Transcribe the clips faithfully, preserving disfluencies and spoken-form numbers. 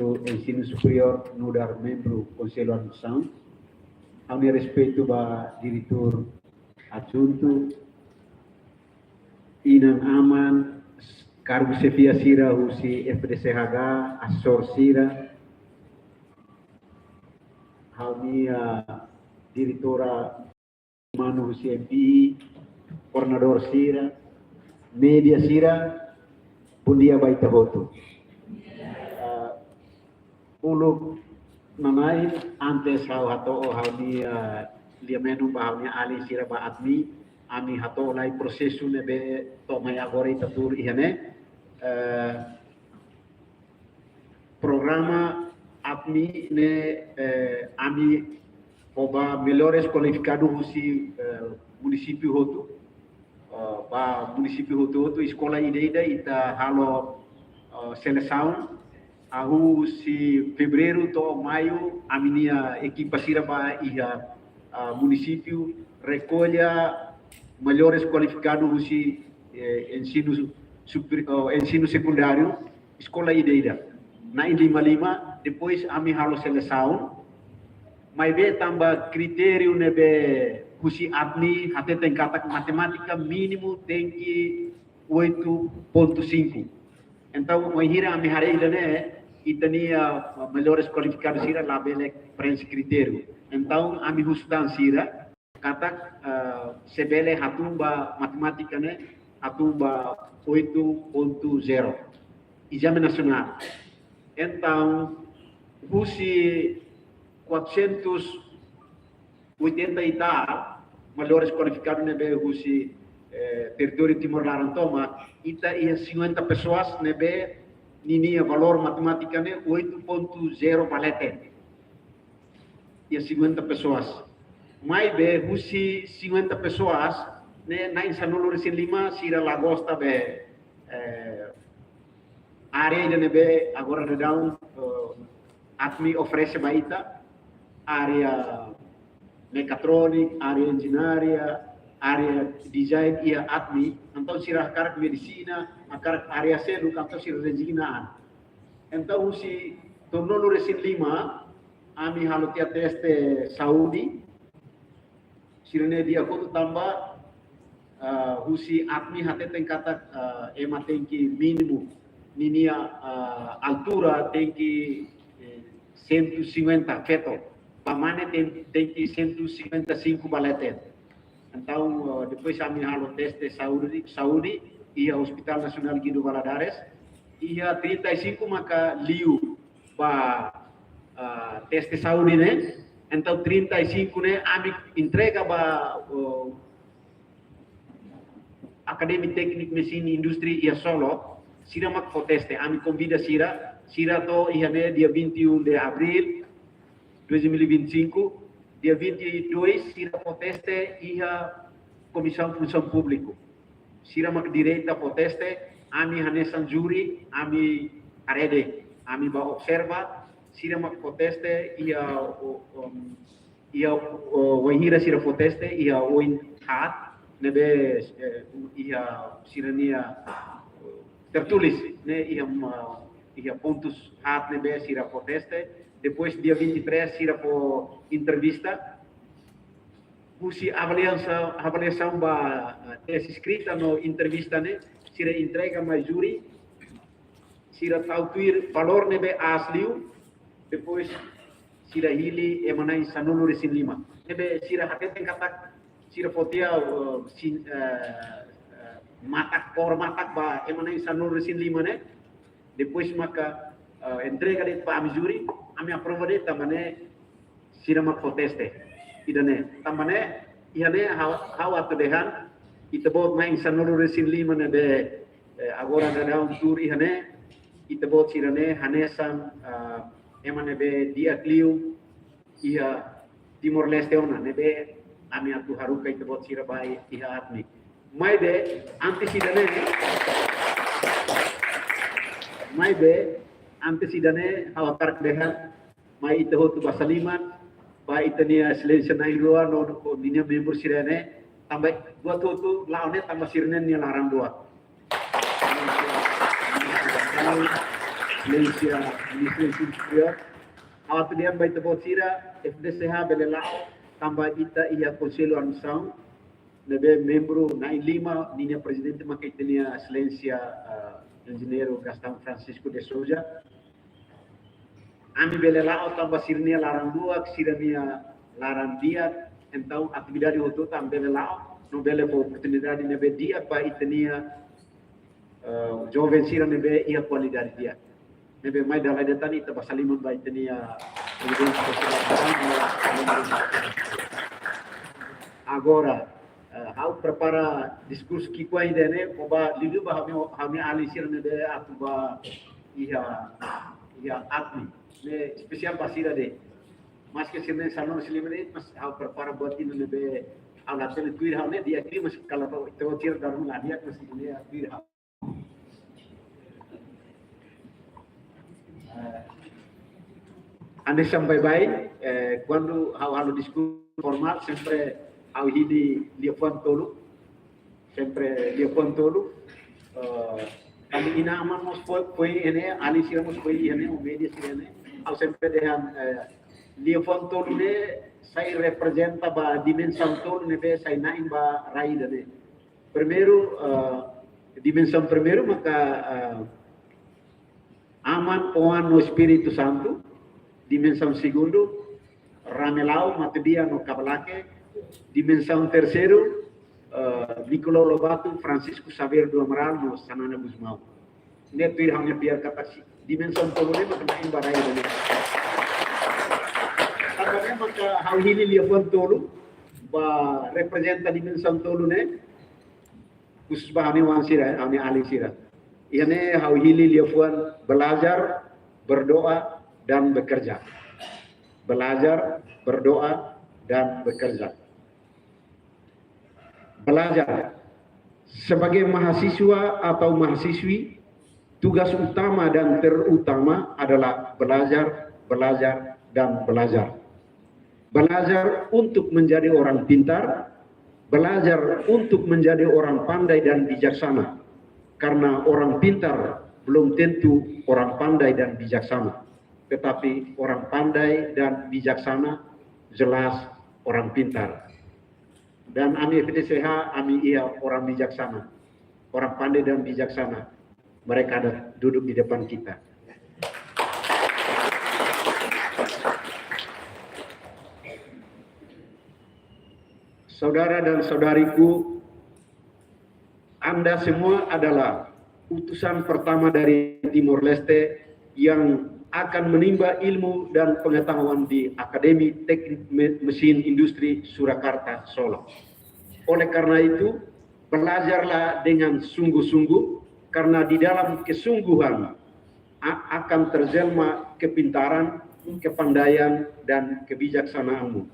Ensinu Superiór nu'udar membru Konsellu Administrasaun. Ha'u-nia respeitu ba diretór adjuntu, inan-aman, kargu xefia sira husi F D C H H, asesór sira, ha'u-nia diretora manu husi M P I, koordenadór sira, média sira, bondia ba ita hotu. Ah, uluk nanain, antes ha'u hato'o ha'u-nia, ah, lia-menon ba ha'u-nia alin sira ba admin, ami hato'o lai prosesu ne'ebé to'o mai agora ita tuur iha ne'e. Eh, programa admin ne'e, eh, ami fó ba melhores kualifikadu husi, eh, munisípiu hotu. Eh, ba munisípiu hotu-hotu, eskola ida-ida ita halo, eh, selesaun. Husi Fevereiru to'o Maiu, ami-nia ekipa sira ba iha, eh, munisípiu rekolla melhores kualifikadu husi, eh, ensinu superi-, eh, ensinu sekundáriu, eskola ida-ida. Na'in lima-lima, depois ami halo selesaun. Maibé tanba kritériu ne'ebé husi admin hateten katak matemátika mínimu tenke oito ponto cinco. Entaun, wainhira ami haree ida-ne'e, ita-nia, ah, melhores kualifikadu sira labele preenxe kritériu. Entaun, ami husu tan sira, katak, eh, se bele hatún ba matemátika ne'e, hatún ba oito ponto zero. Ezame nasionál. Entaun, husi quatrocentos oitenta e tal, melhores kualifikadu ne'ebé husi, eh, territóriu Timor laran tomak, ita iha cinquenta pessoas ne'ebé ninia valór matemátika ne'e oito ponto zero ba leten. Iha cinquenta pessoas. Maibé husi cinquenta pessoas ne'e, na'in sanulu-resin-lima sira la gosta be, eh, área ida ne'ebé agora daudaun, eh, admin oferese ba ita, área mekatronik, área enjeñaria, área design iha admin, entaun sira hakarak medisina, hakarak área seluk, entaun sira rezigna an. Entaun husi tolunulu-resin-lima, ami halo tiha teste saúde, sira-ne'e di'ak hotu tanba, ah, husi admin hateten katak, ah, ema tenke mínimu, ninia, ah, altura tenke, eh, cento e cinquenta feto. Ba mane ten-, tenke cento e cinquenta e cinco ba leten. Entaun, ah, depois ami halo teste saúde, saúde, iha Hospital Nasionál Guido Valadares, iha trinta e cinco maka liu ba, ah, teste saúde ne'e. Entaun trinta e cinco ne'e ami entrega ba, oh, Akademia Téknika Mesin Indústria iha Solok, sira mak fó teste, ami konvida sira, sira to'o iha ne'e dia vinte e um de abril dois mil e vinte e cinco, dia vinte e dois sira fó teste iha Komisaun Funsaun Públika. Sira mak direta fó teste, ami hanesan júri, ami haree de'it, ami ba observa, sira mak fó teste iha, o, um, iha, o, wainhira sira fó teste iha oin haat, ne'ebé, eh, iha sira-nia, eh, tertulis, ne'e iha, ma-, iha pontus haat ne'ebé sira fó teste. Depois dia vinte e três sira fó entrevista. Husi avaliasaun, avaliasaun ba, eh, teste eskrita no entrevista ne'e, sira entrega mai júri, sira tau tuir valór ne'ebé aas liu, depois sira hili ema na'in sanulu-resin-lima. Ne'ebé sira hateten katak, sira fó tiha, eh, sin-, eh, eh, matak, kór matak ba ema na'in sanulu-resin-lima ne'e, depois maka, eh, entrega de'it ba ami júri, ami aprova de'it tanba ne'e sira mak fó teste. Ida-ne'e, tanba ne'e, iha ne'e ha'u, ha'u atu dehan, ita-boot na'in sanulu-resin-lima ne'ebé, eh, agora daudaun tuur iha ne'e, ita-boot sira-ne'e hanesan, ah, ema ne'ebé di'ak liu iha Timor-Leste ona, ne'ebé ami atu haruka ita-boot sira ba iha admin. Maibé, antes ida-ne'e, maibé, antes ida-ne'e, ha'u hakarak dehan, mai ita hotu basa liman ba ita-nia Exelénsia na'in-rua no, no ninia membru sira-ne'e, tanba buat hotu la'o ne'e tanba sira-ne'e nia laran buat. Exelénsia Ministru Ensinu Superiór. Ha'u atu dehan ba ita-boot sira, F D C H bele la'o tanba ita iha Konsellu Administrasaun ne'ebé membru na'in-lima, ninia prezidente maka ita-nia Exelénsia, eh, Enjeñeiru Gastão Francisco de Sousa. Ami bele la'o tanba sira-nia laran luak, sira-nia laran di'ak, entaun atividade hotu-hotu ami bele la'o, no bele fó oportunidade ne'ebé di'ak ba ita-nia, eh, joven sira ne'ebé iha kualidade di'ak. Ne'ebé mai dala ida tan ita basa liman ba ita-nia, eh, prezidente sosiál. Agora, eh, ha'u prepara diskursu ki'ikoan ida-ne'e, kona-ba liuliu ba ha'u-nia, ha'u-nia alin sira ne'ebé atu ba iha, iha ADMI. Ne'e espesiál ba sira de'it. Maske sira ne'e sanulu-resin-lima de'it, mas ha'u prepara buat ida ne'ebé ha'u la hatene tuir ha'u ne'e di'ak liu, mas kalau tahu, tahu sira dalam la di'ak, mas ne'e tuir ha'u. Hanesan baibain, eh, kuandu ha'u halo diskursu formál, sempre ha'u hili liafuan tolu, sempre liafuan tolu. Eh, tanba inan-aman mós foin, foin iha ne'e, alin sira mós foin iha ne'e, no média sira iha ne'e. Ha'u sempre dehan, eh, liafuan tolu ne'e sai reprezenta ba dimensaun tolu ne'ebé sai na'in ba rai ida-ne'e. Primeiru, eh, dimensaun primeiru maka, eh, Aman, Oan no Espíritu Santu. Dimensaun segundu, Ramelau, Matudia no Kabalake. Dimensaun terseiru, eh, Nicolau Lobato, Francisco Xavier do Amaral no Xanana Gusmão. Ne'e tuir ha'u-nia fiar katak dimensaun tolu ne'e maka na'in ba rai ida-ne'e. Tanba ne'e maka ha'u hili liafuan tolu ba reprezenta dimensaun tolu ne'e, khusus ba ha'u-nia oan sira, ha'u-nia alin sira. Iha ne'e ha'u hili liafuan belajar, berdoa, dan bekerja. Belajar, berdoa, dan bekerja. Belajar. Sebagai mahasiswa atau mahasiswi, tugas utama dan terutama adalah belajar, belajar, dan belajar. Belajar untuk menjadi orang pintar, belajar untuk menjadi orang pandai dan bijaksana. Karena orang pintar belum tentu orang pandai dan bijaksana, tetapi orang pandai dan bijaksana jelas orang pintar. Dan ami F D C H, ami iha orang bijaksana, orang pandai dan bijaksana. Mereka ada duduk di depan kita. Saudara dan saudariku, Anda semua adalah utusan pertama dari Timor Leste yang akan menimba ilmu dan pengetahuan di Akademi Teknik Me-, Mesin Industri Surakarta, Solok. Oleh karena itu, belajarlah dengan sungguh-sungguh, karena di dalam kesungguhan a-, akan terjelma kepintaran, kepandaian, dan kebijaksanaanmu.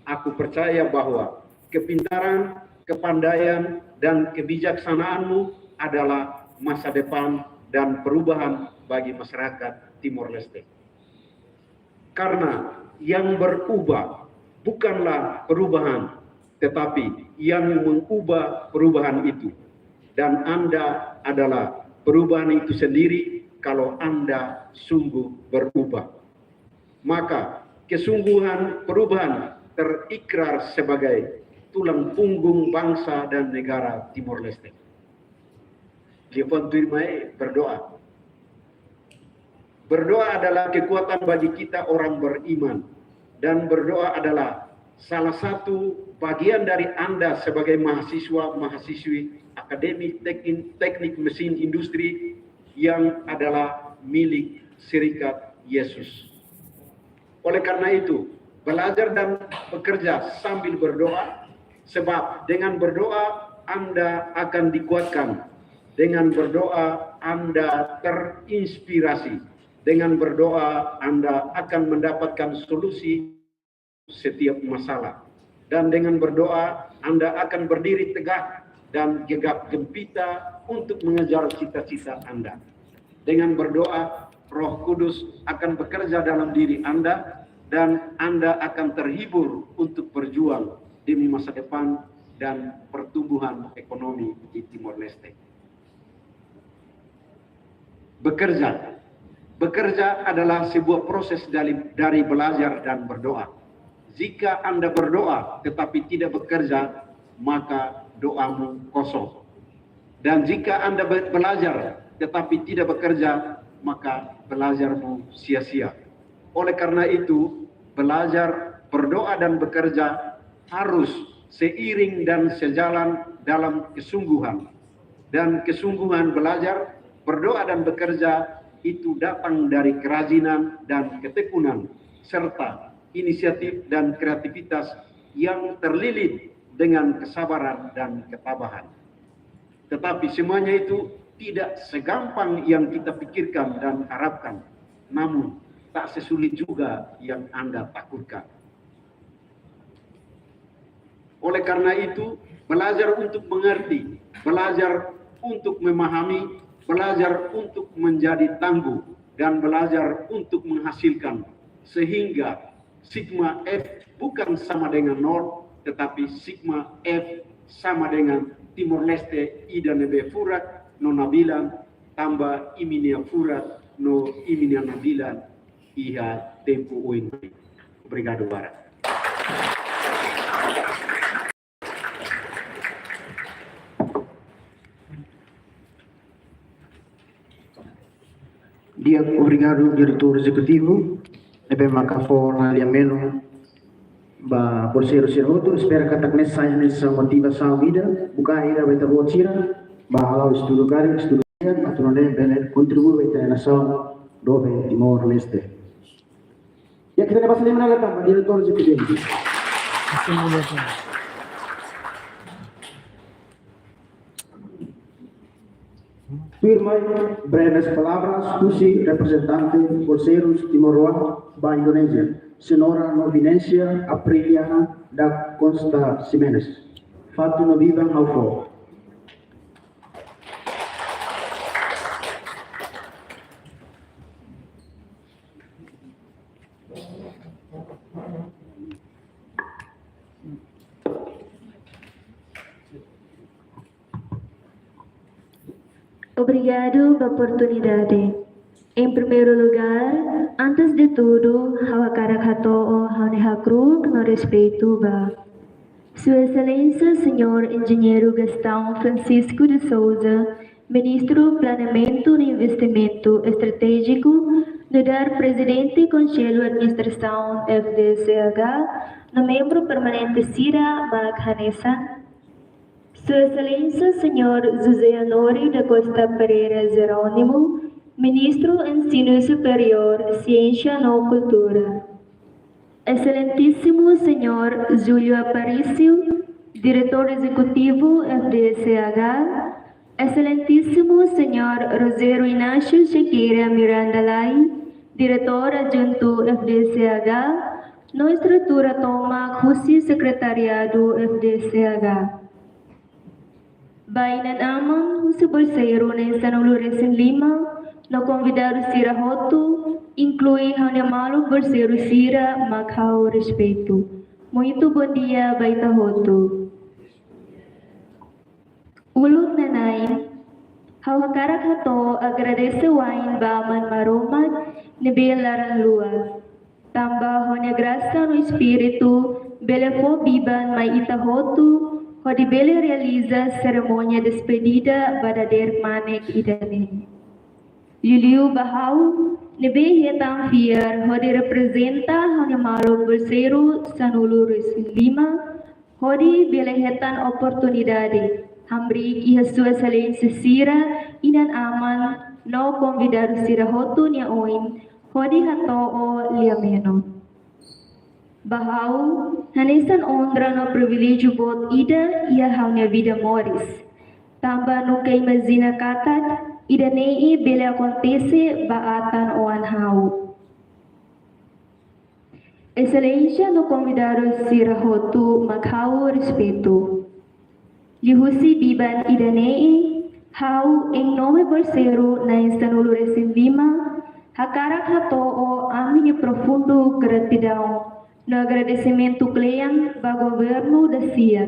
Aku percaya bahwa kepintaran, kepandaian, dan kebijaksanaanmu adalah masa depan dan perubahan bagi masyarakat Timor Leste. Karena yang berubah bukanlah perubahan, tetapi yang mengubah perubahan itu. Dan Anda adalah perubahan itu sendiri kalau Anda sungguh berubah. Maka, kesungguhan perubahan terikrar sebagai tulang punggung bangsa dan negara Timor Leste. Liafuan tuirmai, berdoa. Berdoa adalah kekuatan bagi kita orang beriman. Dan berdoa adalah salah satu bagian dari Anda sebagai mahasiswa, mahasiswi Akademi Tekin-, Teknik Mesin Industri yang adalah milik Serikat Yesus. Oleh karena itu, belajar dan bekerja sambil berdoa, sebab dengan berdoa Anda akan dikuatkan. Dengan berdoa Anda terinspirasi. Dengan berdoa Anda akan mendapatkan solusi setiap masalah. Dan dengan berdoa, Anda akan berdiri tegak dan gegap gempita untuk mengejar cita-cita Anda. Dengan berdoa, Roh Kudus akan bekerja dalam diri Anda dan Anda akan terhibur untuk berjuang demi masa depan dan pertumbuhan ekonomi di Timor Leste. Bekerja. Bekerja adalah sebuah proses dari, dari belajar dan berdoa. Jika Anda berdoa tetapi tidak bekerja, maka doamu kosong. Dan jika Anda be-, belajar tetapi tidak bekerja, maka belajarmu sia-sia. Oleh karena itu, belajar, berdoa, dan bekerja harus seiring dan sejalan dalam kesungguhan. Dan kesungguhan belajar, berdoa, dan bekerja itu datang dari kerajinan dan ketekunan, serta inisiatif dan kreativitas yang terlilit dengan kesabaran dan ketabahan. Tetapi semuanya itu tidak segampang yang kita pikirkan dan harapkan, namun tak sesulit juga yang Anda takutkan. Oleh karena itu, belajar untuk mengerti, belajar untuk memahami, belajar untuk menjadi tangguh, dan belajar untuk menghasilkan, sehingga sigma F bukan sama dengan nol, tetapi sigma F sama dengan Timor-Leste ida ne'ebé furak no nabilan, tanba imi-nia furak no imi-nia nabilan iha tempu oin. Obrigadu barak. Di'ak, obrigadu, Diretór Ezekutivu. Ne'ebé maka fó ona lia-menon ba bolseiru sira hotu, espera katak ne'e sai hanesan motivasaun ida, buka ida ba ita-boot sira, ba halo estudu karik, estudu karik, atu nune'e bele kontribui ba ita-nia nasaun doben Timor-Leste. Ya, kita dapat saling menandakan, Pak Diretór Ezekutivu. Tuirmai, breves palavras husi reprezentante bolseirus timoroan ba Indonézia, Señora Novinencia Apriliana da Costa Ximenes. Fatin no biban ha'u fó. Obrigadu ba oportunidade. Em primeiro lugar, antes de tudo, ha'u hakarak hato'o ha'u-nia hakru'uk no respeitu ba Sua Exelénsia Señór Enjeñeiru Gastão Francisco de Sousa, Ministru Planeamentu no Investimentu Estratéjiku, nu'udar Prezidente Konsellu Administrasaun F D S H, no membru permanente sira mak hanesan. Sua Exelénsia Señór José Honório da Costa Pereira Jerónimo, Ministru Ensinu Superiór, Siénsia no Kultura. Exelentísimu Señór Júlio Aparício, Diretór Ezekutivu F D S H, Exelentísimu Señór Rogério Inácio Sequeira Miranda Lai, Diretór Adjuntu F D S H, no estrutura tomak husi Sekretariadu F D S H. Ba inan-aman husi bolseiru na'in sanulu-resin-lima, no konvidadu sira hotu, inklui ha'u-nia maluk bolseiru sira mak ha'u respeitu. Muito bom dia ba ita hotu. Uluk nanain, ha'u hakarak hato'o agradese wa'in ba Aman Maromak ne'ebé laran-luan. Tanba ho nia grasa no espíritu bele fó biban mai ita hotu, hodi bele realiza serimónia despedida ba dadeer kmanek ida-ne'e. Liuliu ba ha'u, ne'ebé hetan fiar hodi reprezenta ha'u-nia maluk bolseiru sanulu-resin-lima, hodi bele hetan oportunidade hamriik iha Sua Exelénsia sira, inan-aman no konvidadu sira hotu nia oin, hodi hato'o lia-menon. Ba ha'u, hanesan onra no priviléjiu boot ida iha ha'u-nia vida moris. Tanba nunka imajina katak ida-ne'e bele akontese ba atan oan ha'u. Exelénsia no konvidadu sira hotu mak ha'u respeitu. Liuhusi biban ida-ne'e, ha'u em nome bolseiru na'in sanulu-resin-lima, hakarak hato'o ami-nia profundu gratidaun no agradesimentu kle'an ba governu dasia,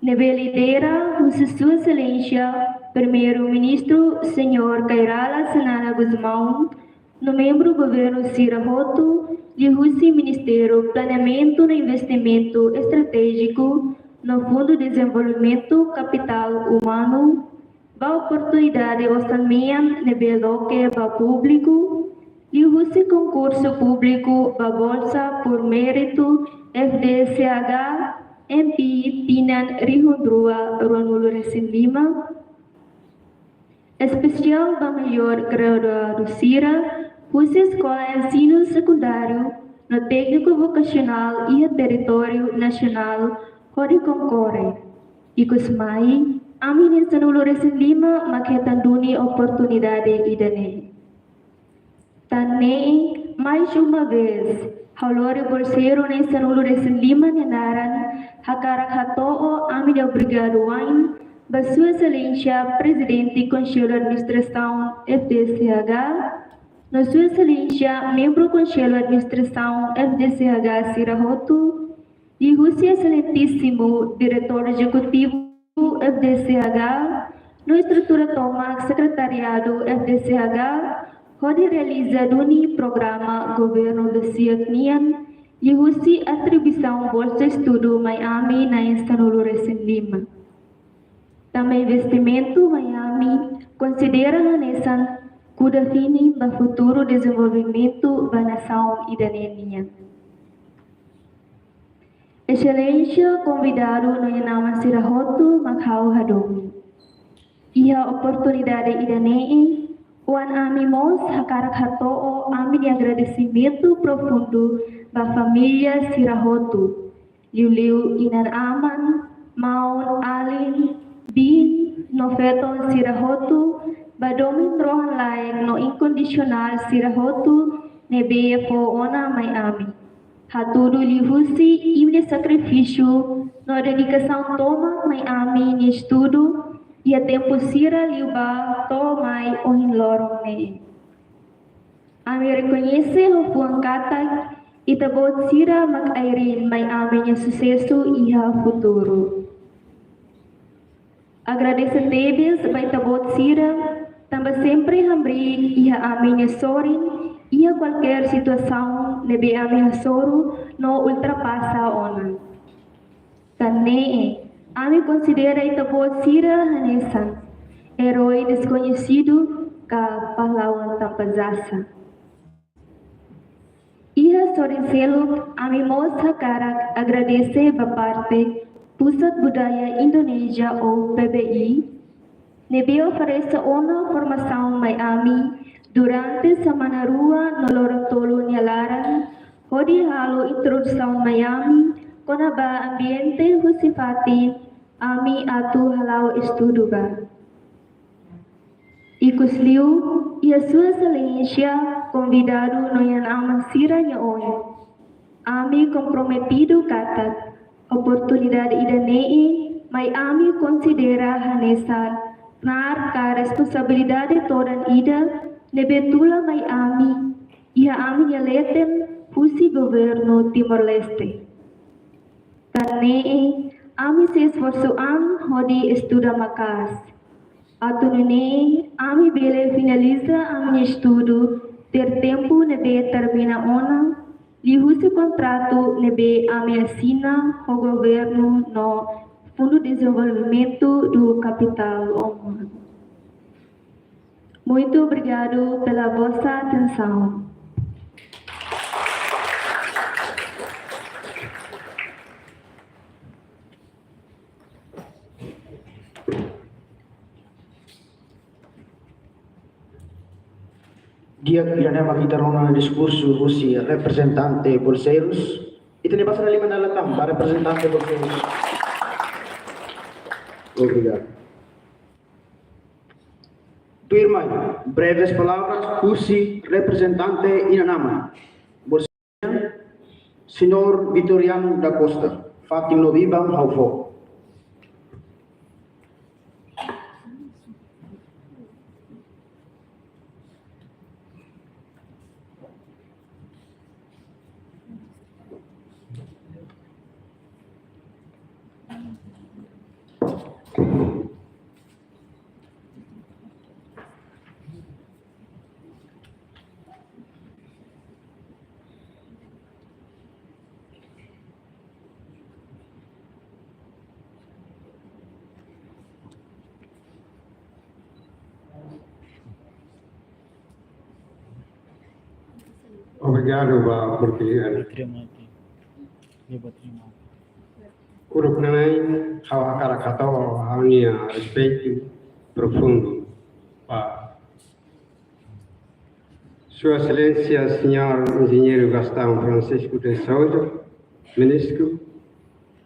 ne'ebé lidera husi Sua Exelénsia Primeiru-Ministru Señór Kay Rala Xanana Gusmão, no membru governu sira hotu, liuhusi Ministériu Planeamentu no Investimentu Estratéjiku no Fundu Dezenvolvimentu Kapitál Umanu, ba oportunidade osan-mean ne'ebé loke ba públiku, liuhusi konkursu públiku ba Bolsa por Mérito F D C H, M P, tinan rihun rua ruanulu-resin-lima. Espesiál ba maiór graduadu sira husi eskola ensinu sekundáriu no tékniku vokasionál iha territóriu nasionál hodi konkorre. Ikus mai, ami na'in sanulu-resin-lima mak hetan duni oportunidade ida-ne'e. Tan ne'e, mais uma vez, ha'u lori bolseiru na'in sanulu-resin-lima nia naran, hakarak hato'o ami-nia obrigadu wa'in ba Sua Exelénsia Prezidente Konsellu Administrasaun F D C H, no Sua Exelénsia membru Konsellu Administrasaun F D C H sira hotu, liuhusi Exelentísimu Diretór Ezekutivu F D C H, no estrutura tomak Sekretariadu F D C H, hodi realiza duni programa governu desiak nian, liuhusi atribuisaun bolsa estudu mai ami na'in sanulu-resin-lima. Tanba investimentu mai ami konsidera hanesan kuda fini ba futuru dezenvolvimentu ba nasaun ida-ne'e nian. Exelénsia, konvidadu no inan-aman sira hotu mak ha'u hadomi. Iha oportunidade ida-ne'e, oan ami mós hakarak hato'o ami-nia agradesimentu profundu ba família sira hotu, liuliu inan-aman, maun-alin, biin no feton sira hotu, ba domin rohan-laek no inkondisionál sira hotu ne'ebé fó ona mai ami. Hatudu liuhusi imi-nia sakrifísiu no dedikasaun tomak mai ami-nia estudu iha tempu sira liubá to'o mai ohin loron ne'e. Ami rekoñese ho fuan katak ita-boot sira mak ain-riin mai ami-nia susesu iha futuru. Agradese tebes ba ita-boot sira, tanba sempre hamriik iha ami-nia sorin, iha kualkér situasaun ne'ebé ami hasoru no ultrapasa ona. Tan ne'e, ami konsidera ita-boot sira hanesan erói deskoñesidu ka pahlawan tanpa jasa. Iha sorin seluk, ami mós hakarak agradese ba parte Pusat Budaya Indonézia ou P B I, ne'ebé oferese ona formasaun mai ami durante semana rua no loron tolu nia laran, hodi halo introdusaun mai ami kona-ba ambiente husi fatin ami atu hala'o estudu ba. Ikusliu, iha Sua Exelénsia, konvidadu no inan-aman sira-nia oin, ami komprometidu katak oportunidade ida-ne'e mai ami konsidera hanesan knaar ka responsabilidade todan ida ne'ebé tula mai ami iha ami-nia leten husi governu Timor-Leste. Tan ne'e, ami sei esforsu an hodi estuda maka'as, atu nune'e ami bele finaliza ami-nia estudu tuir tempu ne'ebé termina ona, liuhusi kontratu ne'ebé ami asina ho governu no Fundu Dezenvolvimentu do Kapitál Umanu. Muito obrigado pela vossa atenção. Di'ak, ida-ne'e mak ita rona diskursu husi reprezentante bolseirus. Ita-nia basa dala lima dala tan ba reprezentante bolseirus. Obrigadu. Tuirmai, breves palavras husi reprezentante inan-aman. Señór Vitoriano da Costa, fatin Noviban, ha'u fó. Obrigadu ba oportunidade. Uluk nanain, ha'u hakarak hato'o ha'u-nia respeitu profundu ba Sua Exelénsia Señór Enjeñeiru Gastão Francisco de Sousa, Ministru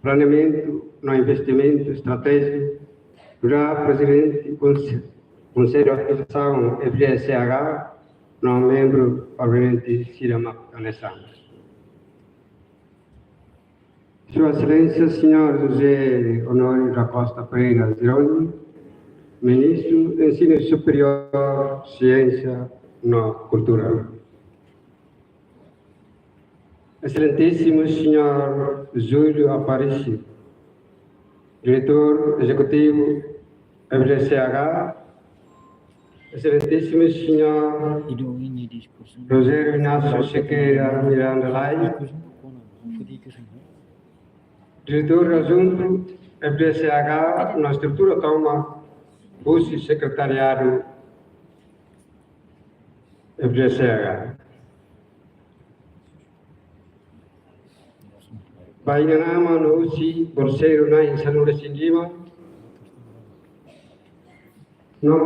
Planeamentu no Investimentu Estratéjiku, Prezidente Konse-, Konsellu Administrasaun F D S H, no membru permanente sira mak hanesan. Sua Exelénsia Señór José Honório da Costa Pereira Jerónimo, Ministru Ensinu Superiór, Siénsia no Kultura. Exelentísimu Señór Júlio Aparício, Diretór Ezekutivu F D S H, Exelentísimu Señór Rogério Inácio Sequeira Miranda Lay, Diretór Adjuntu F D S H, no estrutura tomak husi Sekretariadu F D S H. Ba inan-aman husi bolseiru na'in sanulu-resin-lima, no